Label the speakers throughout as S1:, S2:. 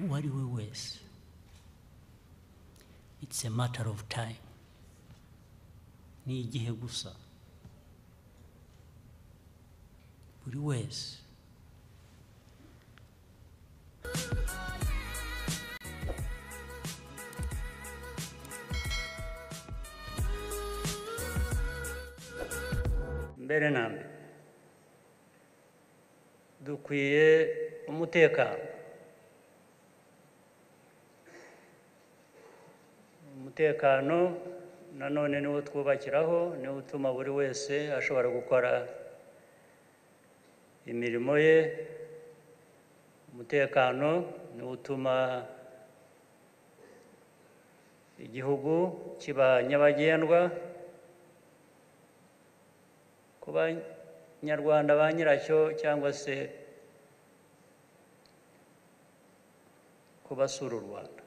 S1: Uwo ari we wese, it's a matter of time, ni igihe gusa. Buri wese. Mbere na mbere dukwiye umutekano. Umutekano nanone niwo twubakiraho, niwo utuma buri wese ashobora gukora imirimo ye. Umutekano niwo utuma igihugu kiba nyabagendwa ku banyarwanda ba nyiracyo cyangwa se ku basura u Rwanda.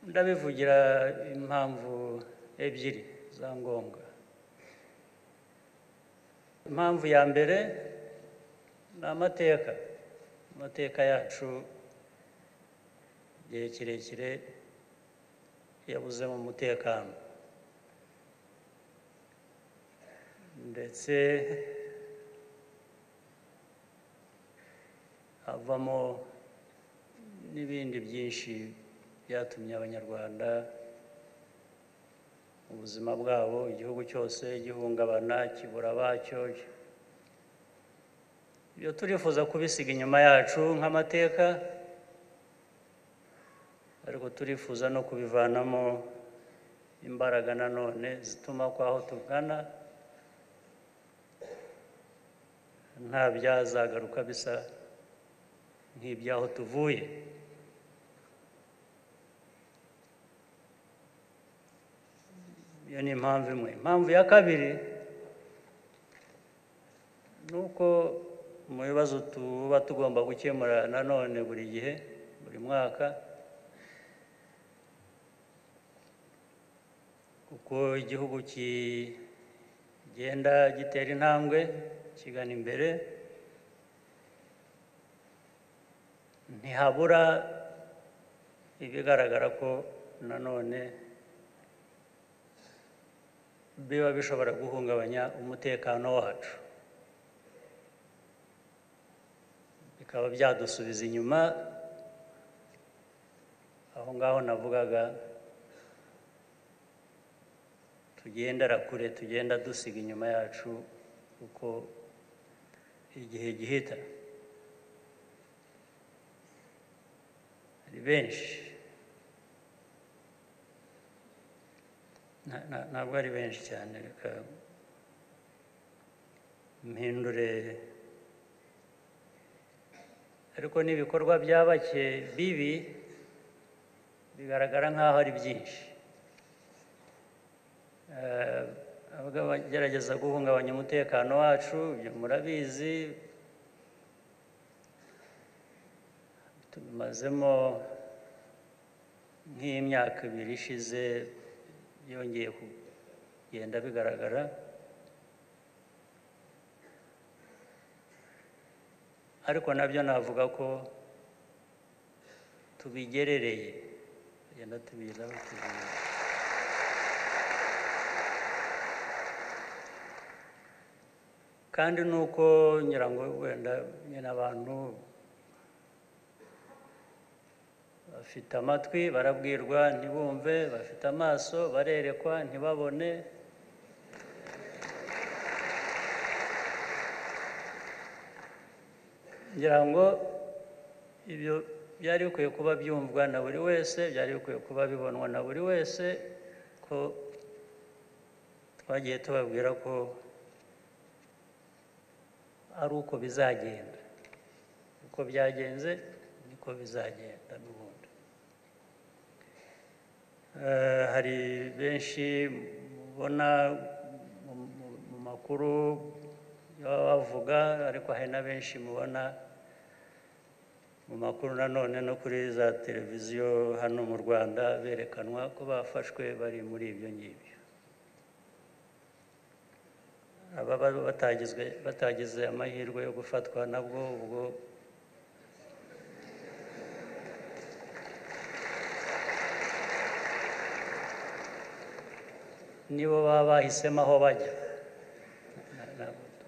S1: Ndabivugira impamvu ebyiri za ngombwa. Impamvu ya mbere ni amateka. Amateka yacu igihe kirekire yabuzemo umutekano, ndetse havamo n'ibindi byinshi byatumye Abanyarwanda ubuzima bwabo, igihugu cyose gihungabana, kibura abacyo. Ibyo turifuza kubisiga inyuma yacu nk'amateka, ariko turifuza no kubivanamo imbaraga nanone zituma ko aho tugana nta byazagaruka bisa nk'ibyaho tuvuye. Iyo ni impamvu imwe. Impamvu ya kabiri ni uko mu bibazo tuba tugomba gukemura nanone buri gihe, buri mwaka, kuko igihugu kigenda gitera intambwe kigana imbere, ntihabura ibigaragara ko nanone biba bishobora guhungabanya umutekano wacu, bikaba byadusubiza inyuma aho ngaho navugaga tugendera kure, tugenda dusiga inyuma yacu uko igihe gihita. Hari benshi, ntabwo ari benshi cyane, reka mpindure, ariko n'ibikorwa bya bake bibi bigaragara nk'aho ari byinshi. Abagerageza guhungabanya umutekano wacu, ibyo murabizi, tubimazemo nk'imyaka ibiri ishize, byongeye kugenda bigaragara. Ariko nabyo navuga ko tubigerereye, tugenda tubizaho tubigerereye. Kandi nuko ngira ngo wenda nyine abantu bafite amatwi barabwirwa ntibumve, bafite amaso barerekwa ntibabone. Ngira ngo ibyo byari bikwiye kuba byumvwa na buri wese, byari bikwiye kuba bibonwa na buri wese, ko twagiye tubabwira ko ari uko bizagenda, uko byagenze niko bizagenda n'ubundi. Hari benshi mubona mu makuru baba bavuga, ariko hari na benshi mubona mu makuru nanone no kuri za televiziyo hano mu Rwanda berekanwa ko bafashwe bari muri ibyo ngibyo. Ababa batagize amahirwe yo gufatwa nabwo ubwo nibo baba bahisemo aho bajya.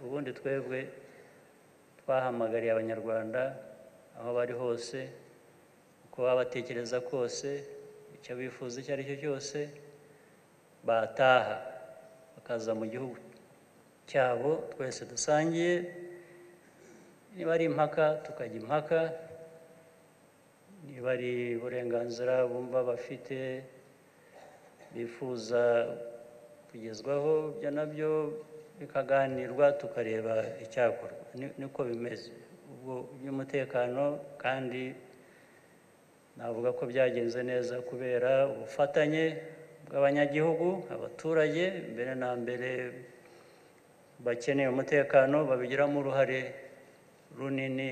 S1: Ubundi twebwe twahamagariye Abanyarwanda aho bari hose, uko baba batekereza kose, icyo bifuza icyo ari cyo cyose, bataha bakaza mu gihugu cyabo twese dusangiye. Niba ari impaka tukajya impaka, niba ari uburenganzira bumva bafite bifuza kugezwaho, ibyo nabyo bikaganirwa tukareba icyakorwa. Niko bimeze. Ubwo by'umutekano kandi navuga ko byagenze neza kubera ubufatanye bw'abanyagihugu, abaturage mbere na mbere bakeneye umutekano babigiramo uruhare runini.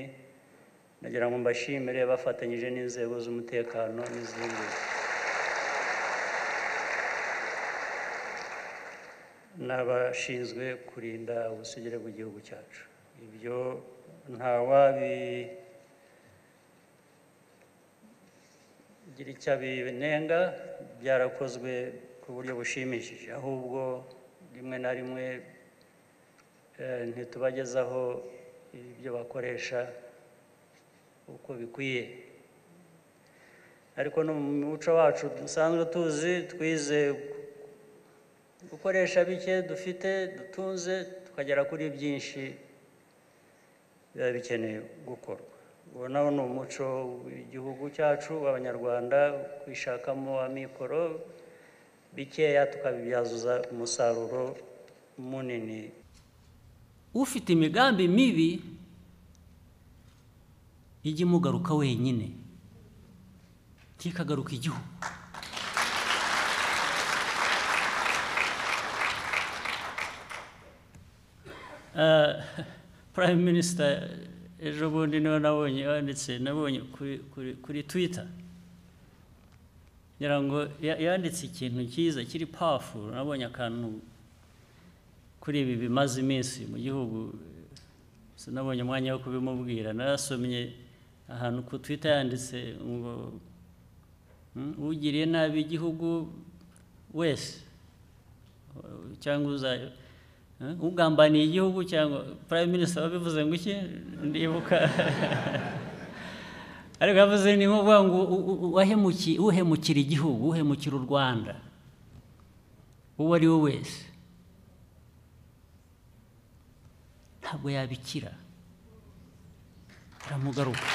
S1: Nagira ngo mbashimire bafatanyije n'inzego z'umutekano n'izindi n'abashinzwe kurinda ubusugire bw'igihugu cyacu. Ibyo ntawabigira icyo abinenga, byarakozwe ku buryo bushimishije. Ahubwo rimwe na rimwe ntitubagezaho ibyo bakoresha uko bikwiye, ariko no mu muco wacu dusanzwe tuzi, twize gukoresha bike dufite dutunze tukagera kuri byinshi biba bikeneye gukorwa. Uwo nawo ni umuco w'igihugu cyacu w'Abanyarwanda, kwishakamo amikoro bikeya tukabibyaza umusaruro munini.
S2: Ufite imigambi mibi ijya imugaruka wenyine, ntikagaruka igihugu. Prime Minister ejo bundi niwe nabonye yanditse, nabonye kuri Twitter, ngira ngo yanditse ikintu cyiza kiri powerful. Nabonye akantu kuri ibi bimaze iminsi mu gihugu, sinabonye umwanya wo kubimubwira. Narasomye ahantu ku Twitter yanditse ngo ugiriye nabi igihugu wese cyangwa ugambaniye igihugu, cyangwa Prime Minister wabivuze ngo iki ndibuka, ariko yavuze ni nko kuvuga ngo uhemukira igihugu, uhemukira u Rwanda, uwo ari we wese ntabwo yabikira, aramugaruka.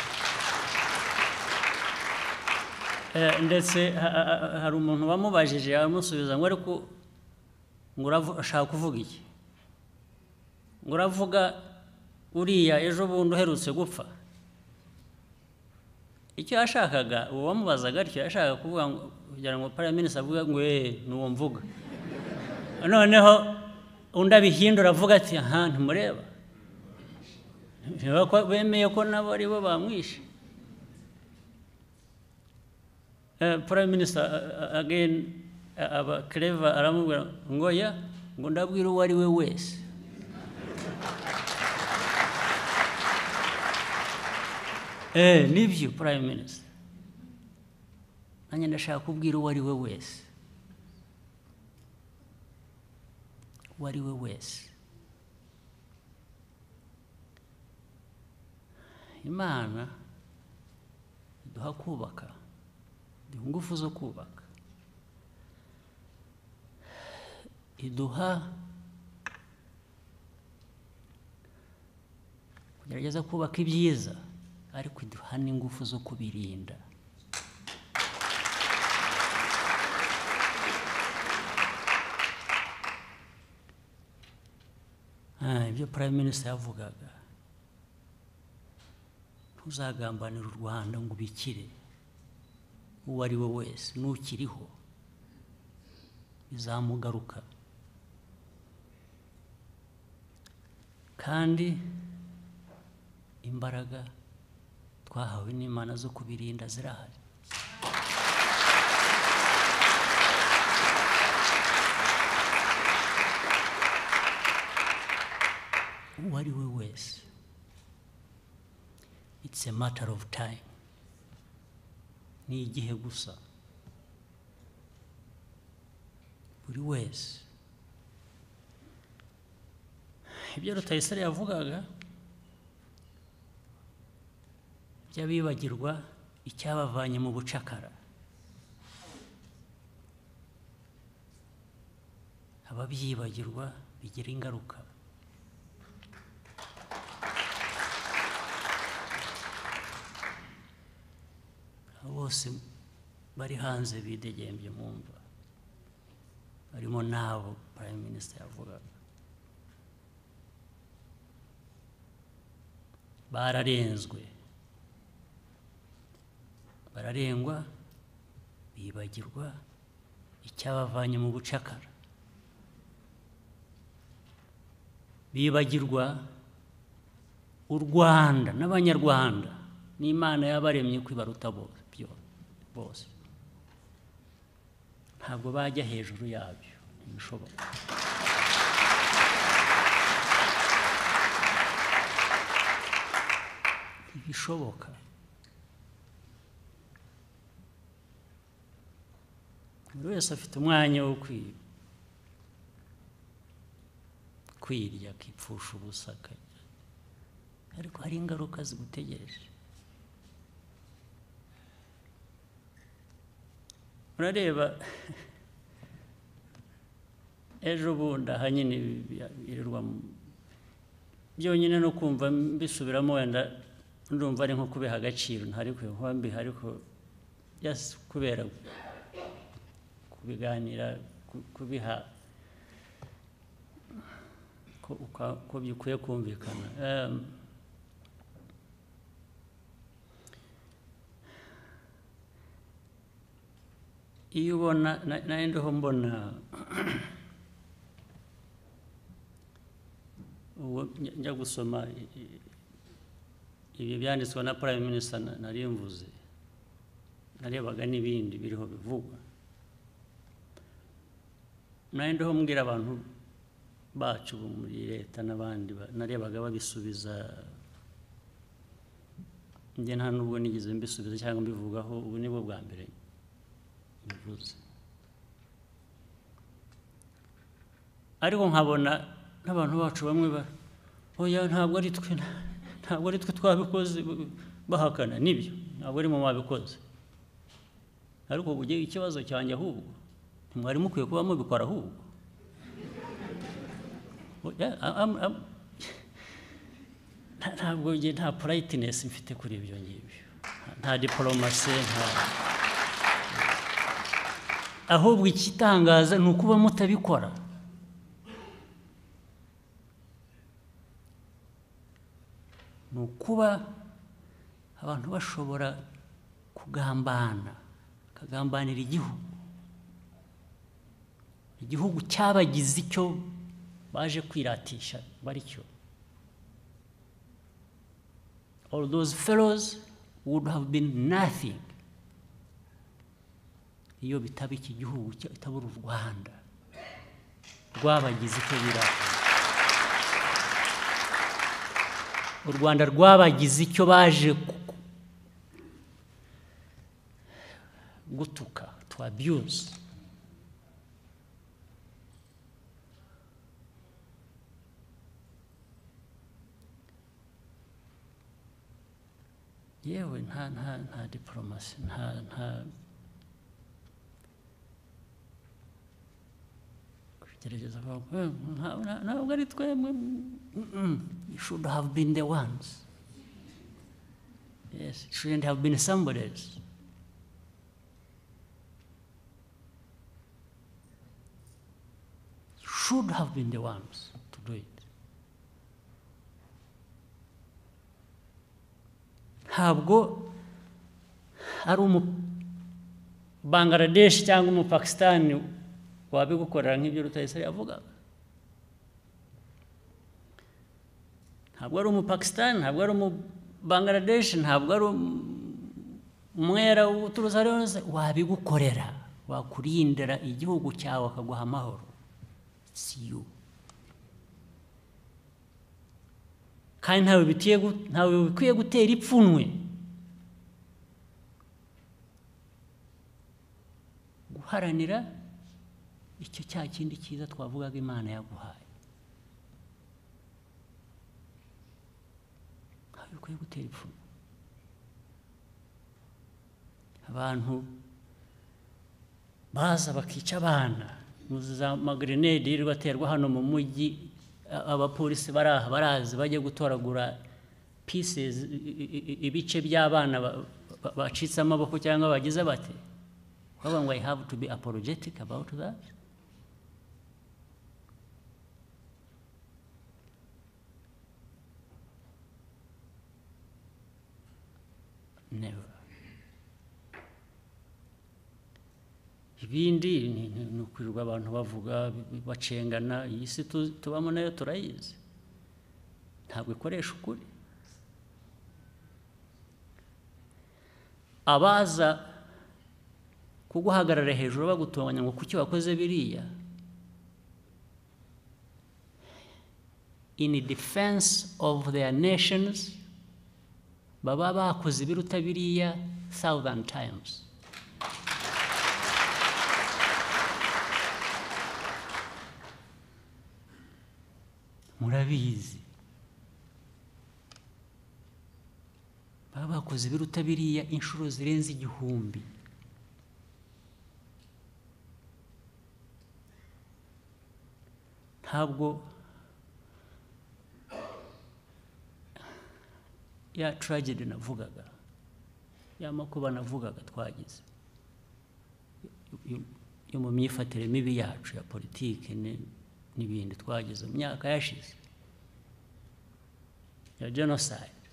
S2: Ndetse hari umuntu wamubajije aramusubiza ngo ariko ngo urashaka kuvuga iki, ngo uravuga uriya ejo bundi uherutse gupfa. Icyo yashakaga uwo wamubazaga atyo, yashakaga kuvuga ngo kugira ngo Prime Minister avuge ngo nuwo mvuga. Noneho undi abihindura avuga ati aha ntimureba, bemeye ko nabo ari bo bamwishe. Prime Minister again aba clever aramubwira ngo ya ngo ndabwira uwo ari we wese. Nibyo Prime Minister, nanjye ndashaka kubwira uwo ari we wese, uwo ari we wese. Imana iduha kubaka, iduha ingufu zo kubaka, iduha kugerageza kubaka ibyiza, ariko iduha n'ingufu zo kubirinda. Ibyo Prime Minister yavugaga, ntuzagambanira u Rwanda ngo ubikire, uwo ari we wese n'ukiriho bizamugaruka. Kandi imbaraga twahawe n'Imana zo kubirinda zirahari. Uwo ari we wese, it's a matter of time, ni igihe gusa. Buri wese ibyo Rutayisire yavugaga by'abibagirwa icyabavanye mu bucakara, ababyibagirwa bigira ingaruka. Bose bari hanze bidegembye mu mva, barimo n'abo Prime Minister yavugaga, bararenzwe, bararengwa, bibagirwa icyabavanye mu bucakara, bibagirwa u Rwanda n'Abanyarwanda n'Imana yabaremye kwibaruta bose. Ntabwo bajya hejuru yabyo, ntibishoboka. Ntibishoboka. Buri wese afite umwanya wo kwirya akipfusha ubusa, ariko hari ingaruka zigutegereje. Urareba ejo bundi aha nyine birirwa byonyine no kumva mbisubiramo, wenda ndumva ari nko kubiha agaciro, ntari kuba mbiha, ariko just kubera kubiganira, kubiha ko bikwiye kumvikana. Iyo ubona nari ndiho mbona ubu njya gusoma ibi byanditswe na Prime Minister, nari mvuze, narebaga n'ibindi biriho bivugwa, nari ndiho mbwira abantu bacu bo muri leta n'abandi, narebaga babisubiza, njye nta nubwo nigeze mbisubiza cyangwa mbivugaho, ubu nibwo bwa mbere mbivuze. Ariko nkabona n'abantu bacu bamwe oya ntabwo ari twe, ntabwo ari twe twabikoze, bahakana. Nibyo, ntabwo ari mu mwabikoze, ariko ugiye ikibazo cyanjye ahubwo ntimwari mukwiye kuba mubikora ahubwo. Ntabwo nge nta politeness mfite kuri ibyo ngibyo, nta diplomasi, nta. Ahubwo ikitangaza ni ukuba mutabikora. Ni ukuba abantu bashobora kugambana, bakagambanira igihugu, igihugu cyabagize icyo baje kwiratisha baricyo. All those fellows would have been nothing iyo bitaba iki gihugu, itabura u Rwanda rwabagize icyo birata. U Rwanda rwabagize icyo baje gutuka, to abuse. Yewe nta nta nta diplomasi, nta nta kugerageza kuvuga ntabwo ari twemwe. You should have been the ones. Yes, it shouldn't have been somebody else. You should have been the ones to do it. Ntabwo ari umu Bangladesh cyangwa umu Pakistan wabigukorera nk'ibyo Rutayisire yavugaga. Ntabwo ari umu Pakistan, ntabwo ari umu Bangladesh, ntabwo ari umwera uturutse ari wese wabigukorera, wakurindira igihugu cyawe akaguha amahoro. It's you. Kandi ntawe bikwiye gutera ipfunwe guharanira icyo cya kindi cyiza twavugaga Imana yaguhaye. Ntawe bikwiye gutera ipfunwe. Abantu baza bakica abana, muzi za magrenade yirirwa aterwa hano mu mujyi, abapolisi baraha barazi bajya gutoragura pieces, ibice by'abana bacitse amaboko cyangwa bagize bate, bavuga ngo I have to be apologetic about that. Never. Ibindi ni ukwirirwa abantu bavuga bacengana. Iyi si tubamo nayo turayizi, ntabwo ikoresha ukuri. Abaza kuguhagarara hejuru bagutonganya ngo kuki wakoze biriya, in defense of their nations, baba bakoze ibiruta biriya 1,000 times. Murabizi, baba bakoze ibiruta biriya inshuro zirenze 1000. Ntabwo ya tragedy navugaga, ya makuba navugaga twagize yo mu myifatire mibi yacu ya politiki n'ibindi twagize mu myaka yashize ya genocide,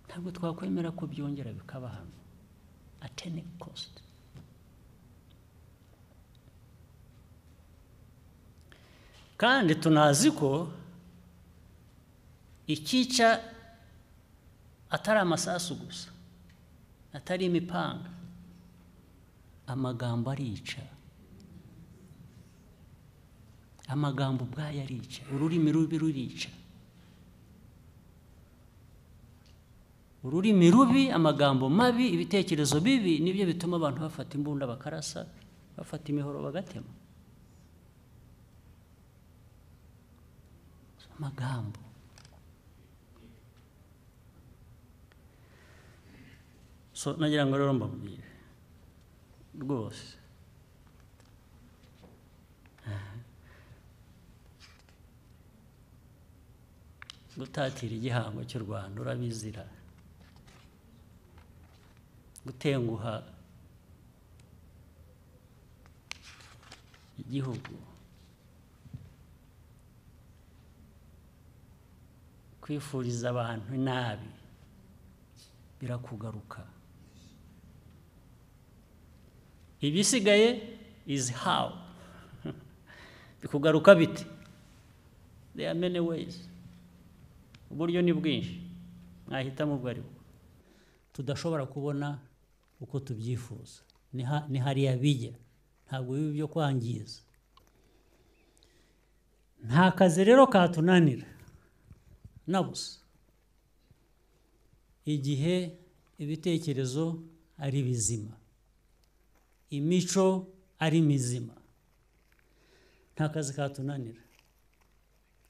S2: ntabwo twakwemera ko byongera bikaba hano at any cost. Kandi tunazi ko ikica atari amasasu gusa, atari imipanga, amagambo arica. Amagambo ubwayo arica, ururimi rubi rurica. Ururimi rubi, amagambo mabi, ibitekerezo bibi nibyo bituma abantu bafata imbunda bakarasa, bafata imihoro bagatema. Amagambo. So nagira ngo rero mbabwire rwose, gutatira igihango cy'u Rwanda urabizira, gutenguha igihugu, kwifuriza abantu nabi birakugaruka. Ibisigaye is how. Bikugaruka bite? There are many ways. Uburyo ni bwinshi, mwahitamo ubwo aribwo. Tudashobora kubona uko tubyifuza, ni hariya bijya, ntabwo biba byo kwangiza. Nta kazi rero katunanira na busa igihe ibitekerezo ari bizima, imico ari mizima. Nta kazi katunanira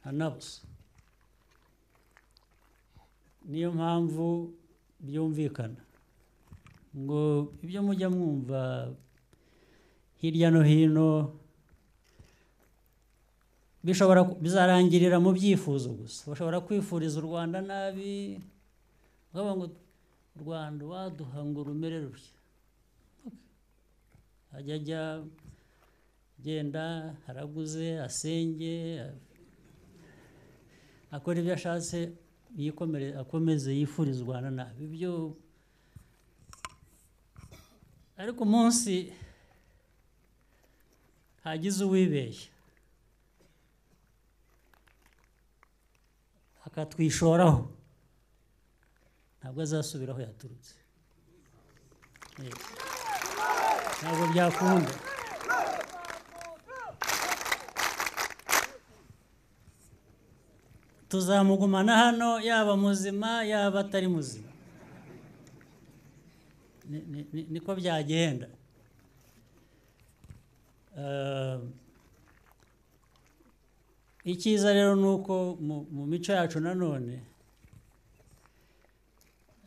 S2: na busa. Niyo mpamvu byumvikana ngo ibyo mujya mwumva hirya no hino bishobora bizarangirira mu byifuzo gusa. Bashobora kwifuriza u Rwanda nabi, bakavuga ngo u Rwanda waduha ngo rumere rutya. Ajya ajya genda haraguze asenge akora ibyo ashatse, yikomere akomeze yifuriza u Rwanda nabi ibyo. Ariko umunsi hagize uwibeshya akatwishoraho, ntabwo azasubira aho yaturutse, ntabwo byakunda. Tuzamugumana hano, yaba muzima yaba atari muzima, niko byagenda. Icyiza rero ni uko mu mico yacu nanone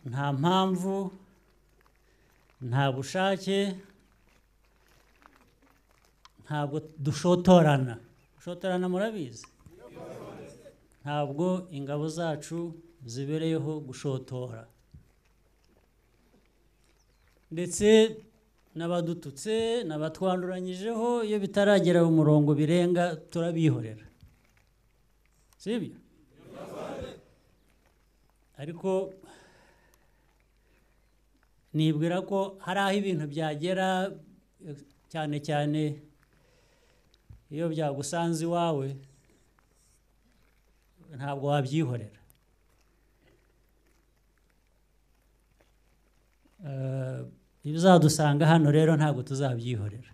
S2: nta mpamvu, nta bushake, ntabwo dushotorana. Gushotorana murabizi, ntabwo ingabo zacu zibereyeho gushotora, ndetse n'abadututse n'abatwanduranyijeho iyo bitaragera mu murongo birenga turabihorera, sibyo? Ariko nibwira ko hari aho ibintu byagera, cyane cyane iyo byagusanze iwawe ntabwo wabyihorera. Ibizadusanga hano rero ntabwo tuzabyihorera.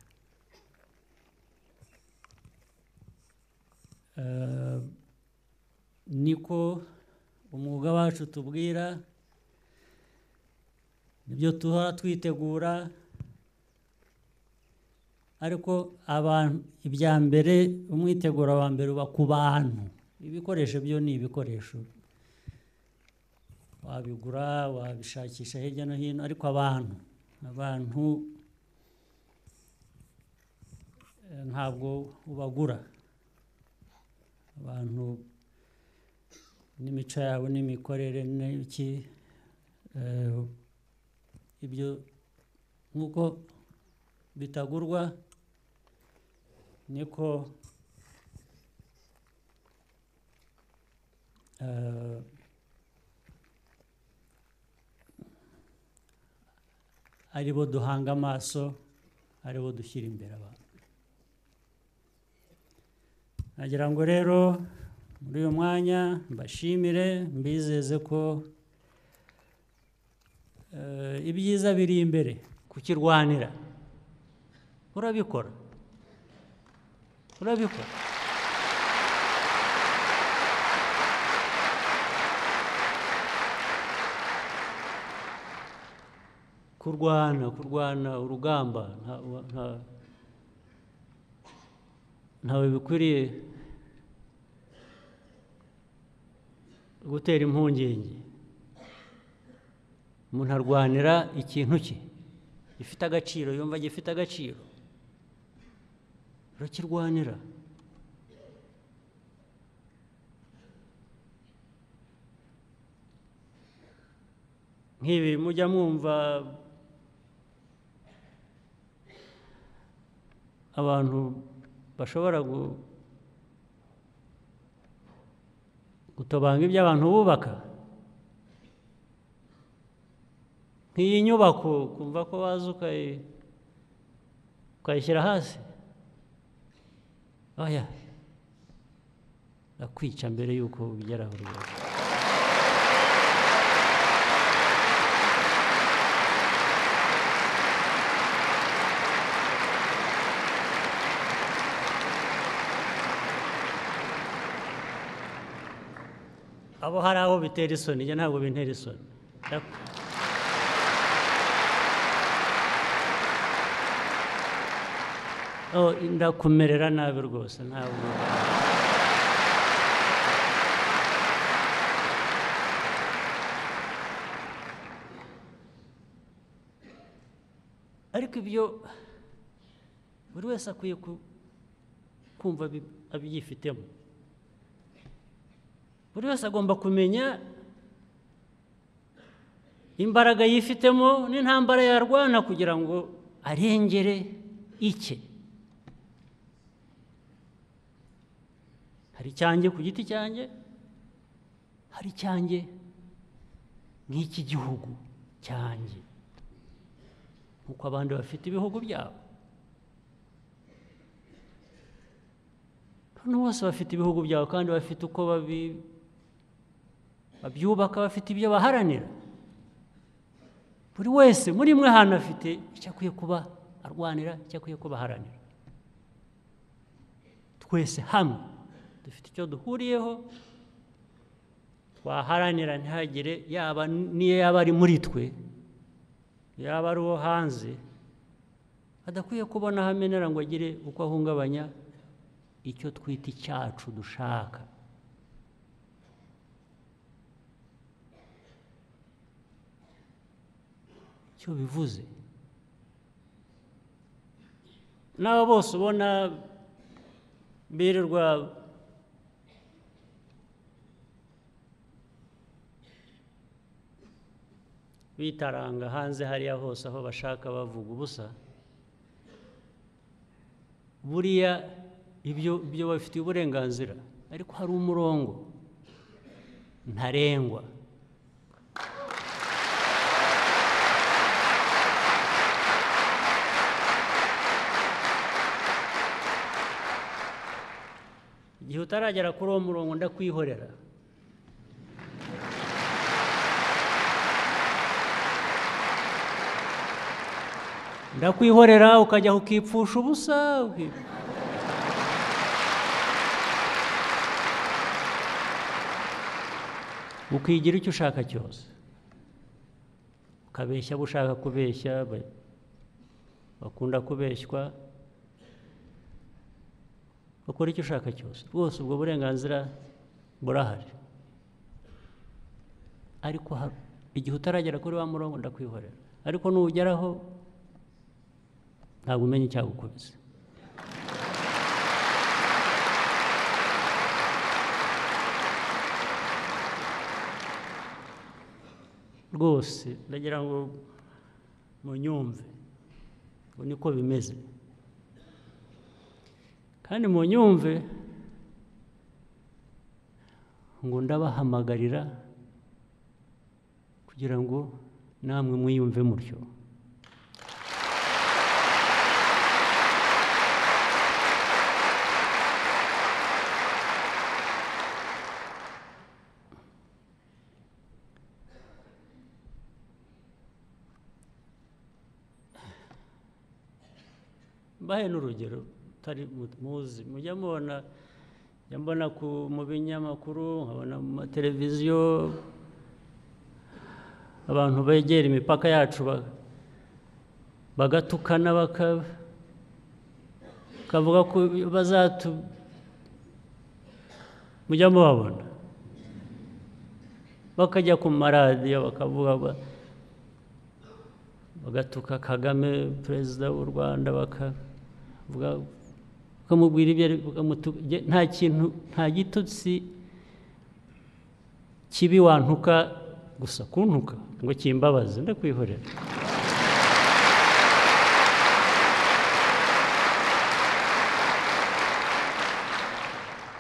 S2: Niko umwuga wacu tubwira, nibyo tuhora twitegura, ariko abantu ibya mbere, umwiteguro wa mbere uba ku bantu. Ibikoresho byo ni ibikoresho, wabigura wabishakisha hirya no hino, ariko abantu ntabwo ubagura. Abantu n'imico yabo n'imikorere n'iki, ibyo nk'uko bitagurwa niko aribo duhanga amaso, aribo dushyira imbere abantu. Nagira ngo rero muri uyu mwanya mbashimire, mbizeze ko ibyiza biri imbere, kukirwanira urabikora, urabikora. Kurwana urugamba ntawe bikwiriye gutera impungenge. Umuntu arwanira ikintu cye gifite agaciro, yumva gifite agaciro, urakirwanira. Nk'ibi mujya mwumva abantu bashobora gutobanga ibyo abantu bubaka, nk'iyi nyubako kumva ko waza ukayishyira hasi, oya, ndakwica mbere y'uko ugera aho rwose. Abo hari aho bitera isoni, njye ntabwo bintera isoni. Ndakumerera nabi rwose, ntabwo. Ariko ibyo buri wese akwiye kumva abyifitemo. Buri wese agomba kumenya imbaraga yifitemo n'intambara yarwana kugira ngo arengere icye. Hari icyanjye ku giti cyanjye, hari icyanjye nk'iki gihugu cyanjye, nk'uko abandi bafite ibihugu byabo. Hano bose bafite ibihugu byabo kandi bafite uko babyubaka, bafite ibyo baharanira. Buri wese muri mwe hano afite icyo akwiye kuba arwanira, icyo akwiye kuba aharanira. Twese hamwe dufite icyo duhuriyeho,
S1: Twaharanira ntihagire, yaba niyo yaba ari muri twe, yaba ari uwo hanze, adakwiye kubona aho amenera ngo agire uko ahungabanya icyo twita icyacu dushaka. Icyo bivuze n'abo bose ubona birirwa bitaranga hanze hariya hose aho bashaka bavuga ubusa, buriya ibyo bafitiye uburenganzira, ariko hari umurongo ntarengwa. Igihe utaragera kuri uwo murongo ndakwihorera. Ndakwihorera ukajya ukipfusha ubusa. Ukigira icyo ushaka cyose, ukabeshya abo ushaka kubeshya, bakunda kubeshywa, ukora icyo ushaka cyose rwose, ubwo burenganzira burahari. Ariko igihe utaragera kuri wa murongo ndakwihorera, ariko nugeraho ntabwo umenya icyagukubise. Rwose ndagira ngo munyumve ngo niko bimeze, kandi munyumve ngo ndabahamagarira kugira ngo namwe mwiyumve mutyo. Mbahe n'urugero utari muzi, mujya mubona, njya mbona mu binyamakuru, nkabona mu mateleviziyo abantu begera imipaka yacu bagatukana, bakavuga ko bazatu, mujya mubabona bakajya ku maradiyo bakavuga, bagatuka Kagame perezida w'u Rwanda, bakavuga, bakamubwira ibyo, nta kintu, nta gitutsi kibi wantuka gusa kuntuka ngo kimbabaze, ndakwihorera.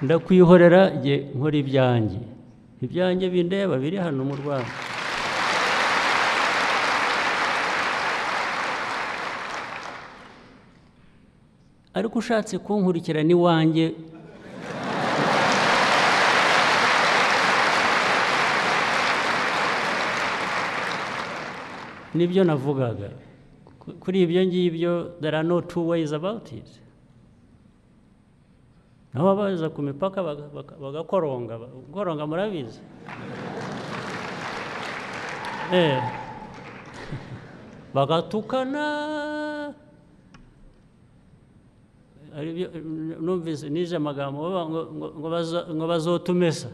S1: Ndakwihorera jye nkora ibyanjye, ibyanjye bindeba biri hano mu Rwanda. Ariko ushatse kunkurikira n'iwanjye, nibyo navugaga kuri ibyo ngibyo, there are no two ways about it. Naho baza ku mipaka bagakoronga, gukoronga murabizi, bagatukana. Numvise nije amagambo ngo bazotumesa.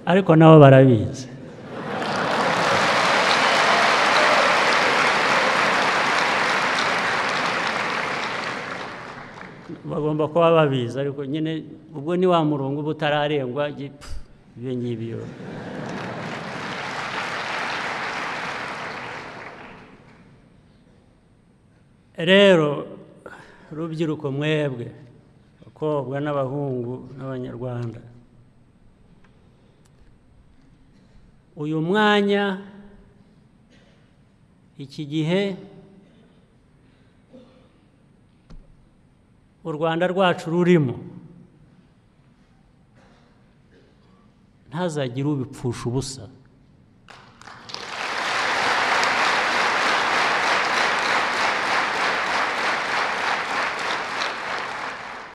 S1: Ariko nabo barabizi. Bagomba kuba babizi, ariko nyine ubwo ni wa murongo uba utararengwa, ibyo ngibyo. Rero rubyiruko mwebwe, abakobwa n'abahungu n'abanyarwanda, uyu mwanya, iki gihe u Rwanda rwacu rurimo, ntazagire ubipfusha ubusa.